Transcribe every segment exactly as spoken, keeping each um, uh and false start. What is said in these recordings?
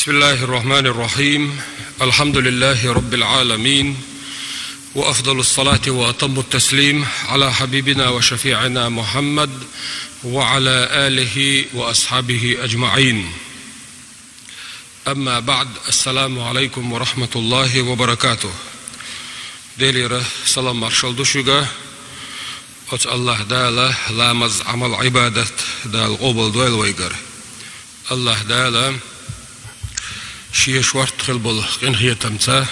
بسم الله الرحمن الرحيم. الحمد لله رب العالمين، وأفضل الصلاة وأتم التسليم على حبيبنا وشفيعنا محمد وعلى آله وأصحابه أجمعين. أما بعد، السلام عليكم ورحمة الله وبركاته. Делера салам маршал ду шуьга. Оцу Аллаха Дала ламаз, Ӏамал, Ӏибадат Дала къобал дойла вайгара. Аллаха Дала Шен шортта хила болу къинхетамца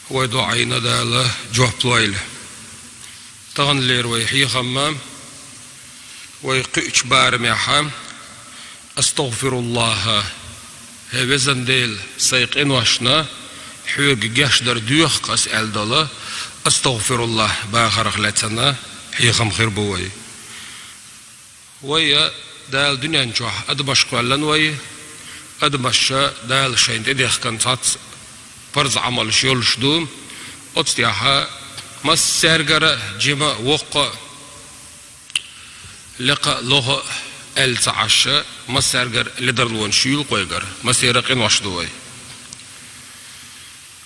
вай доӀайна Дала жоп лойла. Таханлера вай хьехам ма вай кхуьучу барамехьа: «АстагӀфируллахӀа, хӀей везан Дела, сайн къиношна хьоьга гечдар доьху ас», — аьлла долу «АстагӀфируллахӀ» бахарх лаьцна хьехам хир бу вай. Вай а Дала дуьнен чохь адамаш кхоьллина вай, адамаша Дала шайна тӀедехкина цхьацца парз Ӏамалш йолуш ду. Оцу тӀехь массаьргара а жима а, воккха а, лекха а, лоха а аьлла ца Ӏаш, массаьргара ледарлонаш юйла кхойгара, массеран а къинош ду вай.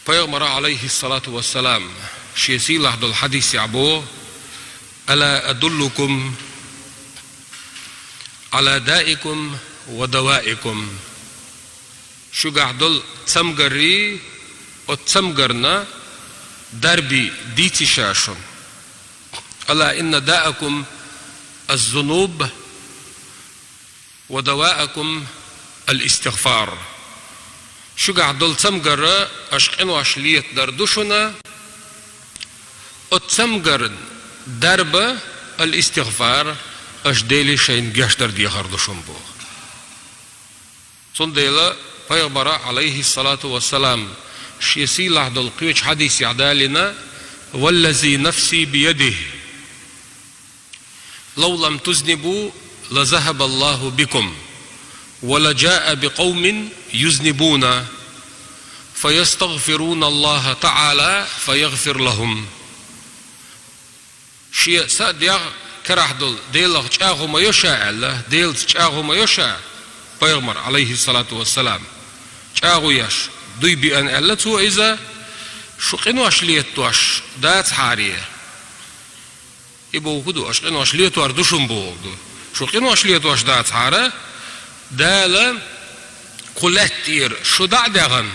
Пайхамара, Ӏалайхиссалату вассалам, шен сийлахь долу хьадисехь боху: «Ала адуллукум Ӏала даикум ва даваикум». Шуьгахь долу цамгаррий, оцу цамгарна дарбий дийций ша шуна? «Ала инна даакум аз-зунуб ва даваакум ал-истигъфар». Шуьгахь долу цамгарра аша къинош летадар ду шуна, оцу цамгаран дарба, ал-истигъфар, аша Деле шайна гечдар дехар ду шуна боху. Цундела Пайхамара, Ӏалайхиссалату вассалам, шен сийлахь долу кхечу хьадисехь далийна: «Валлази нафси биядихӀ, лав лам тузнибу, лазахабаллахӀу бикум, ва лажаа бикъавмин юзнибуна, фаястагъфируналлахӀа таӀала, фаягъфир лахӀум». Шен са а дегӀ карахь долу Делах чӀагӀо ма йо ша аьлла, Делаца чӀагӀо ма йо ша, Пайхамар, Ӏалайхиссалату вассалам, чӀагӀо еш дуй биъна аьлла цо иза, шу къинош летош дацахьара. И боху ду, аша къинош летор ду шуна боху ду. Шу къинош летош дацахьара, Дала кху лаьтта тӀера шу дӀа а даьхна,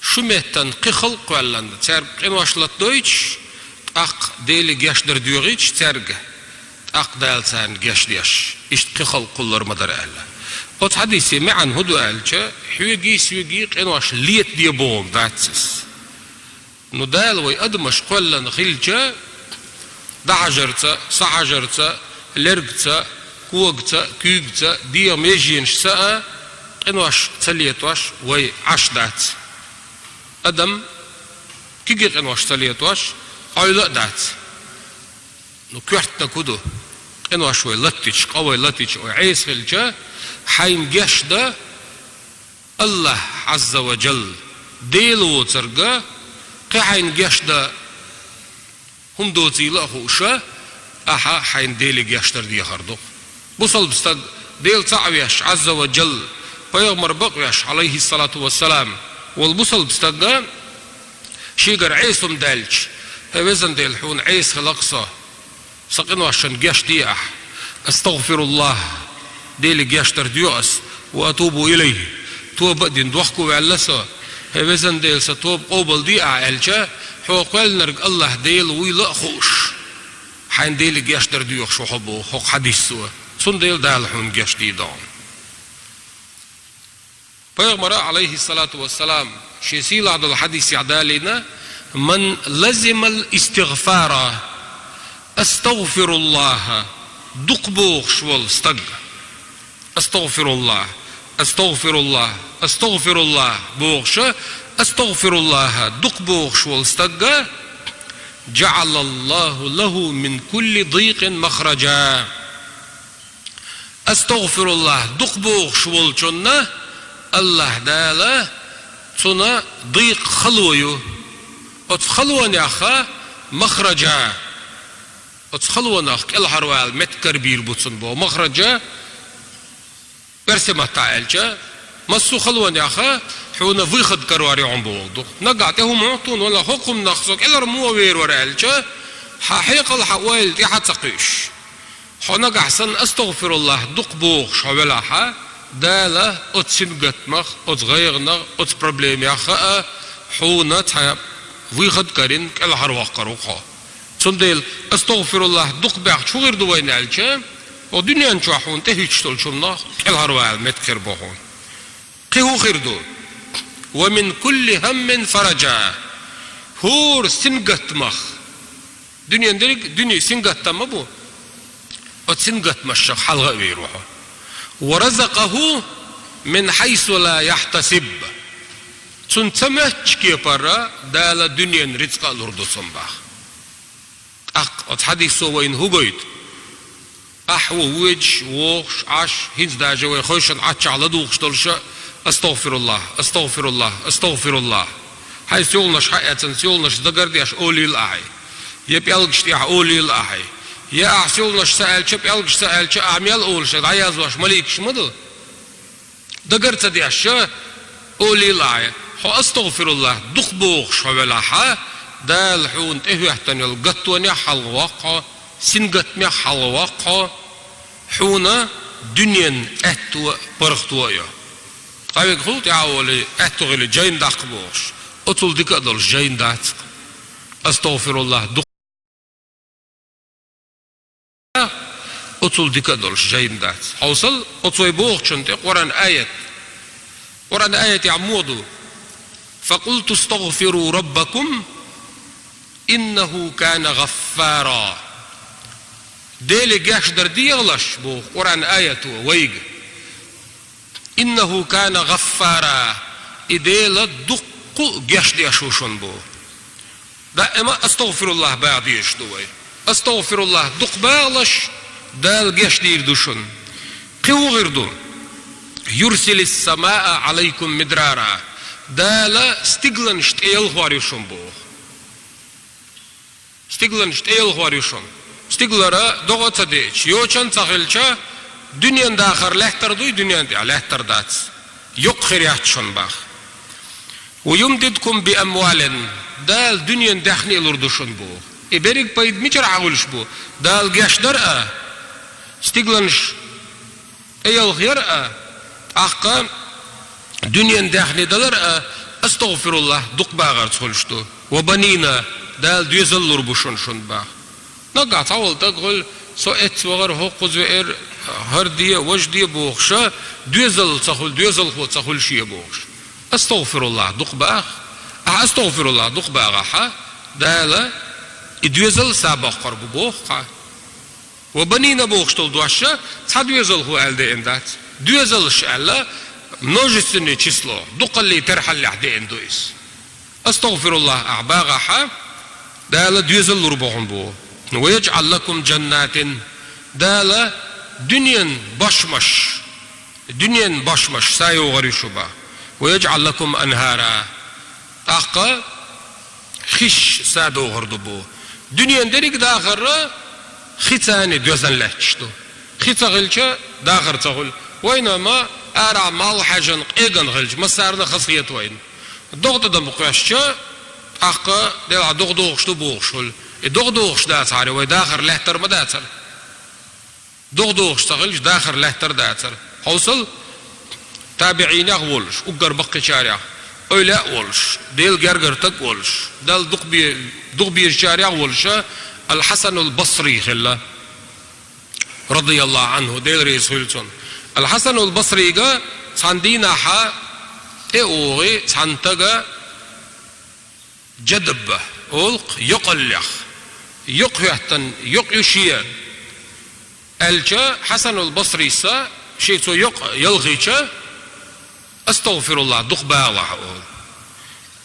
шу меттан кхин халкъ кхоьллина, цаьрга къинош латадойтуш, тӀаккха Деле гечдар доьхуьйтуш цаьрга, тӀаккха Дала царна гечдеш, иштта кхин халкъ кхуллур ма дара аьлла. Оцу хьадисе маьӀна хӀун ду аьлча, хьоьгий, соьгий къинош летаде бохург дац иза. Ну, Дала вай адамаш кхоьллина хилча, дӀахьажарца, схьахьажарца, лергца, когаца, куьйгаца, дегӀан меженашца а къинош ца летош вай Ӏаш дац. Адам кегий къинош ца летош Ӏойла а дац. Ну, коьртаниг хӀун ду? Къинош вай латтича, къа вай латтича, вай Ӏеса хилча, хьайна гечдан Аллах Ӏазза ва Джалла, Дела воцург, кхин хьайна гечдан хӀума доцийла а хууш, ахьа хьайна Деле гечдар дехар ду. Бусалба стаг, Дела цхьаъ веш, Ӏазза ва Джалла, Пайхамар бакъвеш, Ӏалайхиссалату вассалам, волу бусалба стаг шегара Ӏеса хӀума даьлча: «ХӀей, везан Дела, хьуна Ӏеса хилла-кх со. Сан къиношна гечде ахь. АстагӀфируллахӀ, Деле гечдар доьху ас, ва атубу илайхӀ, тоба а дина дохко ваьлла со. ХӀей, везан Дела, сан тоба къобалде ахь», — аьлча, хьо кхоьллинарг Аллах Дела вуйла а хууш, хьайна Деле гечдар доьхуш ву хьо боху хӀокху хьадисо. Цундела Дала хьуна гечдийр ду. Пайхамара, Ӏалайхиссалату вассалам, шен сийлахь долу хьадисехь далийна: «Ман лазимал истигъфара, астагъфируллахӀа, дукха бохуш волу стаг». АстагъфируллахӀ, астагъфируллахӀ, астагъфируллахӀ бохуша, астагъфируллахӀа дукха бохуш волу стагга: «ЖаӀалаллахӀу лахӀу мин кулли дийкъин махраджа». АстагъфируллахӀ дукха бохуш волчунна Аллах Дала цунна дийкъ хало ю. Оцу халонеха махраджа, оцу халонах кӀелхьарвала меттиг карабийр бу цунна боху. Махраджа, оьрсийн маттахь аьлча, Массо а халонех хьуна выход карор ю хьуна боху дукъ. Нагахь тӀе хӀума хӀуттун вала хӀокху хӀуманах со кӀелхьара муха вер вара аьлча, хьан хьекъал, хьан ойла тӀаьхьа ца кхуьуш. Хьо нагахь санна астагӀфируллахӀ дукха бохуш хьо велахь, Дала оцу сингаттамах, оцу гӀайгӀанах, оцу проблемех а хьуна цхьа выход карийна кӀелхьарваккхар ву хьо. Цундела астагӀфируллахӀ дукха баьхча хӀун хир ду вайна аьлча, хӀокху дуьнен чохь хьуна тӀехӀуьттуш долчу хӀуманах кӀелхьарвала меттиг хир бу хьуна. Кхин хӀун хир ду? «Ва мин кулли хӀаммин фараджа». ХӀора сингаттамах. Дуьнен дерриг а дуьне сингаттам ма бу. Оцу сингаттамашах хьалха а вийр ву хьо. «Ва разакъаху мин хьайсу ла яхьтасиб». Цунна ца моьттучу кепара Дала дуьненан рицкъа а лур ду цунна боху. ТӀаккха оцу хьадисо вайна хӀун гойту? Ахь ву воьдуш, вогӀуш, Ӏаш, хӀинца даже вай хевшина Ӏаччохь ладугӀуш долуш а: «АстагӀфируллахӀ, астагӀфируллахӀ, астагӀфируллахӀ». Хьайн сийланаш хьаэцна, сийланаш дагардеш олийла ахьа. Я пӀелгаш тӀехь олийла ахьа. Я ахь сийланаш ца аьлча, пӀелгаш ца аьлча, ахь мел олуш, дӀаязвеш маликаш ма ду. Дагар ца деш а, олийла ахьа. Хьо астагӀфируллахӀ дукха бохуш хьо велахь, Дала хьуна тӀехӀоьттина йолу гаттонех хьалхаваккха хьо, сингаттамех хьалхаваккха хьо, хьуна дуьненан аьтто а, паргӀато а йо. Къавиг хуьлу тӀаьхьа олий, аьтто хили жайна даккха бохуш. Оцул дика а долуш жайна дац-кх. АстагӀфируллахӀ дукха Оцул дика а долуш жайна дац. Хьовсал, оцу вай бохучунна тӀе Къуръан аят. Къуръан аятехь муха ду: «Факъулту стагъфиру раббакум, иннаху кана гъаффара». Деле гечдар дехалаш, боху Къуръан аято вайга. «Иннаху кана гъаффара», и Дела дуккха а гечдеш ву шуна боху. Даима астагъфируллахӀ баха дезаш ду вай. АстагъфируллахӀ дукха бахалаш, Дала гечдийр ду шуна. Кхин хӀун хир ду? «Юрсилис самаа Ӏалайкум мидрара». Дала стигланаш тӀеялхор ю шуна боху. Стигланаш тӀеялхор ю шуна. Стиглара догӀа ца деача, йочана ца хилча, дуьнен дахар лаьттар дуй, дуьнен тӀехь лаьттар дац. Йоккха хир яц шуна боху. «Ва юмдидкум би амвалин», Дала дуьнен даьхни а лур ду шуна боху. И берриг пайда мичара хьан хуьлуш бу? Дала гечдар а, стигланаш тӀеялхаяр а, тӀаккха дуьнен даьхни далар а, астагъфируллахӀ дукха бахарца хуьлуш ду. «Ва банина», Дала доьзал лур бу шуна, шуна боху. Нагахь цхьаволу стаг хуьлу, со эцца вахара, хӀокхуза веара, хӀара де, важа де бохуш а, доьзал ца хуьлу, доьзалхо ца хуьлу шен бохуш. АстагъфируллахӀ дукха баха. Ахьа астагъфируллахӀ дукха бахахь, Дала и доьзал а са боккхур бу боху-кх. «Ва банина» бохуш долу дош а цхьа доьзалхо аьлла деана дац. Доьзалш аьлла, множественное число, дукхаллин терхьаллехь деана ду иза. АстагъфируллахӀ ахь бахахь, Дала доьзал лур бу хьуна боху. «Ва яджӀал лакум джаннатин». Дала дуьнен бошмаш, дуьнен бошмаш са йогӀур ю шуна боху. «Ва яджӀал лакум анхӀара». ТӀаккха хиш са догӀур ду боху. Дуьнен дерриг а дахар хи царна доьзна лаьтташ ду. Хи ца хилча, дахар ца хуьлу. Вайна ма арахь малх хьаьжна къегина хилча, массарна а хазахета вайна. ДогӀа тӀадам кхоьссича, тӀаккха делахь догӀа дохуш ду бохуш хуьлу. И догӀа дохуш дацахьара, вай дахар лаьттар ма дацара. ДогӀа дохуш ца хилча, дахар лаьттар дацара. Хьовсал, табиӀинех а волуш, уггар баккхийчарех, эвлаяъ а волуш, Делан гергара стаг а волуш, Далла дукха бе-, дукха безачарех а волуш, Ал-Хьасанул Басри хилла, радияллаху Ӏанху, Дела реза хуьлу цунна. Ал-Хьасанул Басрига цхьана дийнахьа тӀе а вогӀий, цхьана стага джадабба олу-кх, йокъаллех. Йокъа хӀоьттина, йокъа ю шен, аьлча, Хьасанул Басрис шега цо йокъа ялхийча, астагъфируллахӀ дукха бахалахь, олу.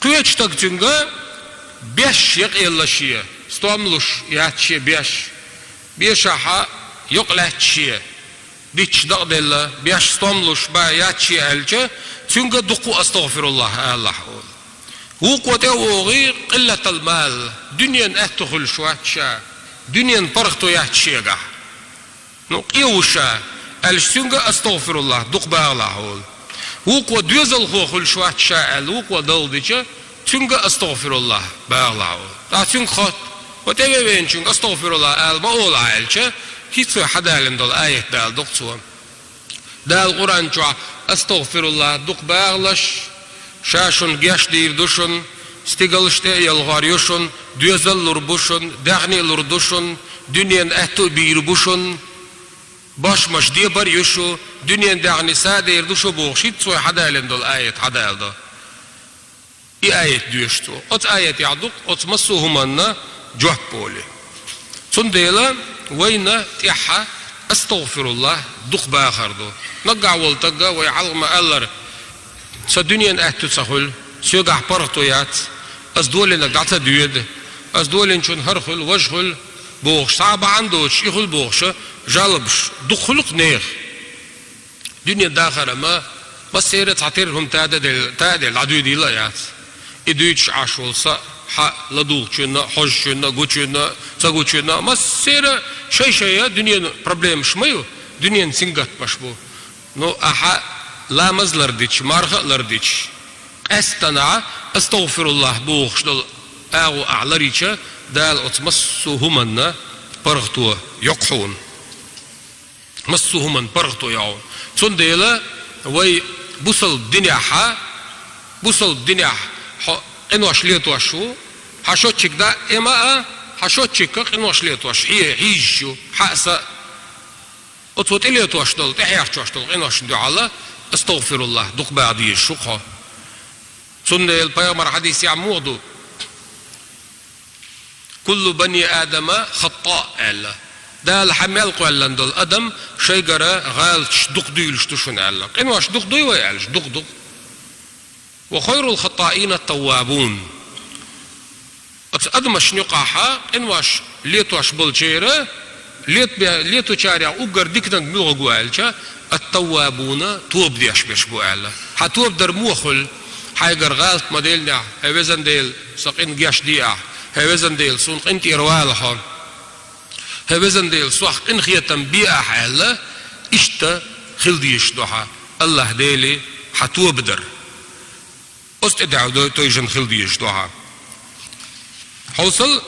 Кхечу стага цуьнга беш якъаелла шен, стом луш яц шен беш. Бешахьа йокъа лаьтта шен. Дитташ дакъаделла, беш стом луш бан яц шен аьлча, цуьнга дуккха а астагъфируллахӀ алалахь, олу. Вукхо тӀе а вогӀий, къиллатал мал, дуьненан аьтто хуьлуш вац ша, дуьненан паргӀато яц шегахь. Ну, къе ву ша, аьлча, цуьнга астагъфируллахӀ дукха бахалахь, олу. Вукхо доьзалхо хуьлуш вац ша аьлла, вукхо далла дича, цуьнга астагӀфируллахӀ багӀалахь олу. ТӀаккха цуьнга хотту: «Ва тӀевеанчуьнга астагӀфируллахӀ ала ма олахь», — аьлча, хӀинца вай хьадалийна долу аят даладо-кх цо. Дала Къуръан чохь: «АстагӀфируллахӀ дукха багӀалаш, ша шуна гечдийр ду шуна, стигалш тӀе а ялхор ю шуна, доьзал а лур бу шуна, даьхни а лур ду шуна, дуьненан аьтту а бийр бу шуна, бошмаш дебар а ю шу, дуьненан даьхни садер ду шу», — бохуш, хӀинца вай хьадалийна долу аят хьадаладо. И аят доьшу цо. Оцу аятехь ду-кх оцу массо а хӀуманна жоп олий. Цундела вайна тӀаьххьа астагӀфируллахӀ дукха бахар ду. Наггахь волу стага вай хьалха ма-аллара: «Сан дуьненан аьтту ца хуьлу, соьгахь паргӀато яц, ас долийнарг дӀа ца доьду, ас долийначунна хӀара хуьлу, важа хуьлу», — бохуш, схьа а бахьана доцуш, и хуьлу бохуш, жалобаш дукха хуьлу-кх нехан. Дуьненан дахар-м массеран а цхьатерра хӀума тададел-, тадел дӀадуьйдийла а яц. И дуьйцуш Ӏаш волу са а, хьа а, ладугӀучунна а, хьожучунна а, гучунна а, ца гучунна а, массеран а шай-шая дуьненан проблемаш ма ю, дуьненан сингаттамаш бу. Ну, ахьа ламаз лардича, марха а лардича, къаьсттана астагӀфируллахӀ бохуш долу агӀо ахь ларйича, Дала оцу массо а хӀуманна паргӀато йо-кх хьуна. Массо а хӀуманна паргӀато йо хьуна. Цундела вай бусалба динехь, бусалба динехь хьо къинош летош ву, хьан счётчик дӀа а, эма а, хьан счётчикка къинош летош, хье-, хьийзаш ю, хьа а, са а. Оцо тӀелетош долу, тӀехьерчош долу къиношна дуьхьал астагӀфируллахӀ дукха баха дезаш ву-кх хьо. Цундела пайхамар хьадисехь муха ду: «Куллу бани Адама хаттаъ», — аьлла. Дала хьан мел кхоьллина долу адам шайгара гӀалаташ дукха дуьйлуш ду шуна аьлла. Къинош дукха дуй вай аьлча, дукха ду-кх. «Ва хайрул хаттаина ат-таввабун». Оцу адамашна юкъахь къинош летош болчеран, лет-, леточарех уггар диканиг муьлха ву аьлча, ат-таввабуна, тоба деш берш бу аьлла. Хьан тоба дар муха хуьлу? Хьайгара гӀалат ма деллинехь, хӀай везан Дела, сан къин гечде ахь, хӀай везан Дела, суна къинтӀера вала хьо, хӀай везан Дела, сох къинхетам бе ахь аьлла, иштта хила дезаш ду хьан, АллахӀ Деле хьан тоба дар. Оцу тӀе дӀа-, дой-, тойжина хила дезаш ду хьан. Хьовсал,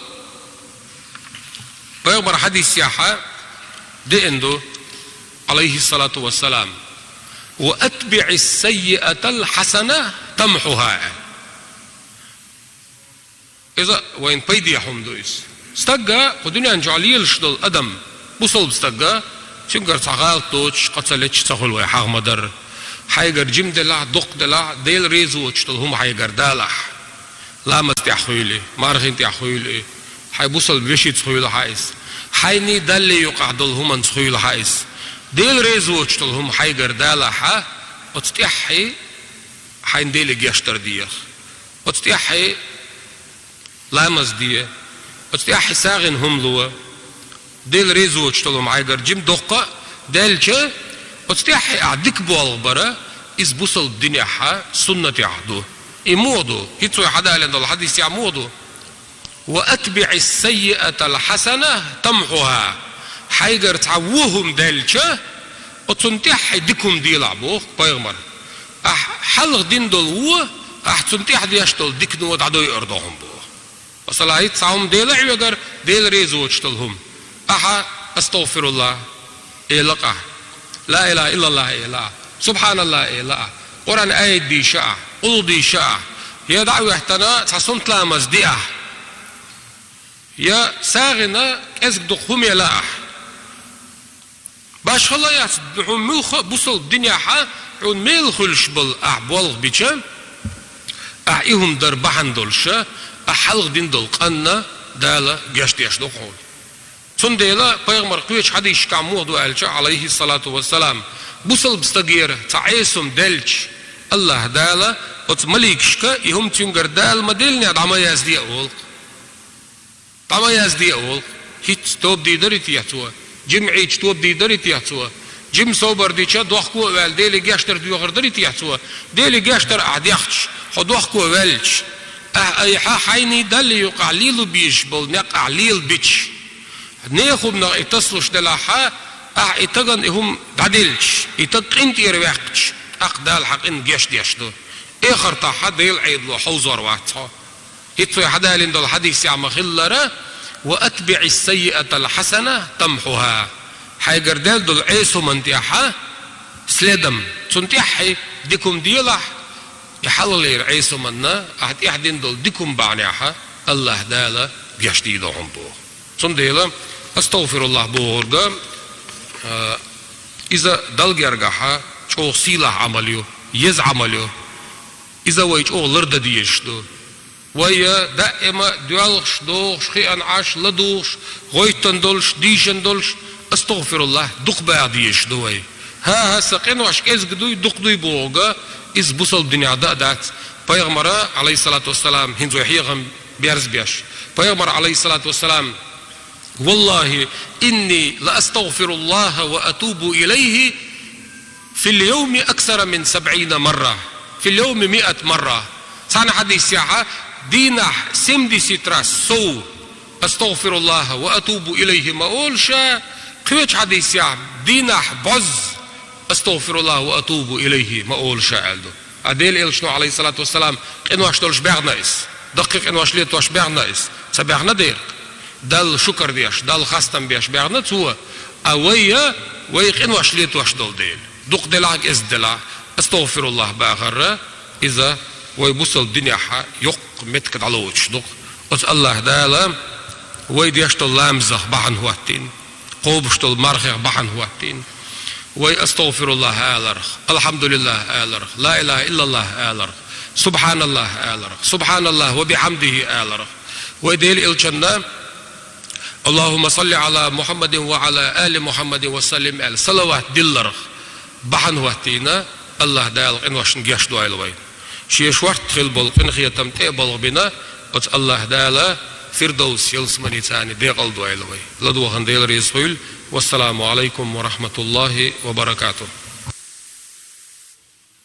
пайхамар хьадисехь деана ду, Ӏалайхиссалату вассалам: «Ва атбиӀис саййиатал хьасана тамхьуха», — аьлла. Иза вайна пайде хӀума ду иза. Стага, кху дуьнен чохь лелаш долу адам, бусалба стага, цуьнгара цхьа гӀалат доцуш, къа ца леташ ца хуьлу вай хьагӀ ма-дарра. Хьайгара жима делахь, доккха делахь, Дела реза воцуш долу хӀума хьайгара далахь. Ламаз тӀехь хуьйла и, мархин тӀехь хуьйла и, хьайн бусалба вешица хуьйла хьан иза. Хьайний Даллий юкъахь долу хӀуманца хуьйла хьан иза. Дела реза воцуш долу хӀума хьайгара далахь, оцу тӀехь хьайн Деле гечдар деха. Оцу тӀехь ламаз де, оцу тӀехь сагӀина хӀума ло, Дела реза воцуш долу хӀума хьайгара жима доккха а даьлча, оцу тӀехь ахь дика болх бар, иза бусалба динехь суннатехь ду. И муха ду? ХӀинца вай хьадалийна долу хьадисехь муха ду? «Ва атбиӀис саййиатал хьасана тамхьуха». Хьайгара цхьа вон хӀума даьлча, оцунна тӀехь дика хӀума делахь, боху пайхамар. Ахь хьалха дина долу вон, ахь цунна тӀехь деш долу дикано дӀадойур ду хьуна, боху. Масала, хӀинца цхьа хӀума дела хьоьгара, Дела реза воцуш долу хӀума. Ахьа астагӀфируллахӀ эла-кх ахь, ла илахӀа иллаллахӀ эла ахь, субхьаналлахӀ эла ахь, Къуръан аят дийша ахь, къулгӀу дийша ахь, я дӀа а хӀоьттина, цхьа суннат ламаз де ахь, я сагӀина кӀезиг дукха хӀума ела ахь. Башхалла яц, хьуна муьлхха а бусалба динехь хьуна мел хуьлуш болу ахь болх бича, ахь и хӀума дар бахьана долуша, ахь хьалха дина долу къинна Дала гечдеш ду хьуна. Цундела пайхамар кхечу хьадисашкахь муха ду аьлча, Ӏалайхиссалату вассалам, бусалба стагера цхьа Ӏеса хӀума даьлча, АллахӀ Дала оцу маликашка и хӀума цуьнгара Дала ма-деллинехь дӀа ма язде а олу-кх. ДӀа ма язде а олу. ХӀинца тоба дийр дарий те цо? Жимма Ӏийча тоба дийр дарий те цо? Жимма собар дича, дохко а ваьлла, Деле гечдар доьхур дарий те цо? Деле гечдар ахь дехча, хьо дохко а ваьлча, ахь айхьа хьайний Даллий юкъахь лело безаш болу некъ ахь лелабича, нехан хӀуманах и тасалуш делахь, ахь и тагана и хӀума дӀаделча, и таг къинтӀера ваьккхича, тӀаккха Дала хьа къинна гешт деш ду. Эхартахь хьа Делан Ӏедало хьовзор вац хьо. ХӀинца вай хьадалийна долу хьадисехь ма-хиллара: «Ва атбиӀис саййиатал хьасана тамхьуха». Хьайгара даьлла долу Ӏеса хӀуманна тӀехь следом, цунна тӀаьххье дика хӀума делахь, и хьалхалера Ӏеса хӀуманна ахь тӀехь дина долу дика хӀума бахьанехь АллахӀ Дала гешт дийр ду хьуна боху. Цундела астагъфируллахӀ бохург, а, иза Далла гергахь чӀогӀа сийлахь Ӏамал ю, еза Ӏамал ю. Иза вай чӀогӀа лардан дезаш ду. Вай даима доьлхуш, дохуш, хиъна Ӏаш, ладугӀуш, гӀоьттина долуш, дийшина долуш, астагъфируллахӀ дукха баха дезаш ду вай. ХӀан-хӀа, сан къинош кӀезиг дуй, дукха дуй бохург, иза бусалба динехь дан а дац. Пайхамара, Ӏалайхиссалату вассалам, хӀинца вай хьехам берзабеш, Пайхамара, Ӏалайхиссалату вассалам: «Валлахи, инни ла астагъфируллахӀа ва атубу илайхи фил йовми аксара мин сабӀина марра, фил йовми миат марра». Цхьана хьадисехь, дийнахь семьдесят раз сов «астагъфируллахӀа ва атубу илайхи» ма олуш, кхечу хьадисехь, дийнахь бӀозза «астагъфируллахӀа ва атубу илайхи» ма олуш аьлла ду. А Делан Элчано, Ӏалайхиссалату вассалам, къинош долуш баьхна иза, даккхий къинош летош баьхна иза, ца баьхна дера. Далла шукар деш, Далла хастам беш баьхна цо, а вай, вай къинош летош долу дела, дукха делахь а, кӀезиг делахь а, астагъфируллахӀ бахар, иза вай бусалба динехь йоккха меттиг дӀалоцуш ду-кх. Оцу АллахӀ Дала вай деш долу ламазах бахьана хӀоттийна, кхобуш долу мархех бахьана хӀоттийна, вай астагъфируллахӀ аларх, алхьамдулиллахӀ аларх, ла илахӀа иллаллахӀ аларх, субхьаналлахӀ аларх, субхьаналлахӀ ва бихьамдихӀи аларх, вай Делан Элчанна «Аллахумма салли Ӏала Мухьаммадин ва Ӏала али Мухьаммадин ва саллим» аьлла, салават дилларх бахьана хӀоттийна, АллахӀ Дала къиношна геч дойла вай. Шен шортта хила болу къинхетам тӀе а балха бина, оцу АллахӀ Дала Фирдовс ялсамани царна декъал дойла вай. ЛадогӀарна Дела реза хуьйла. Вассаламу Ӏалайкум ва рахьматуллахӀи ва баракатухӀ.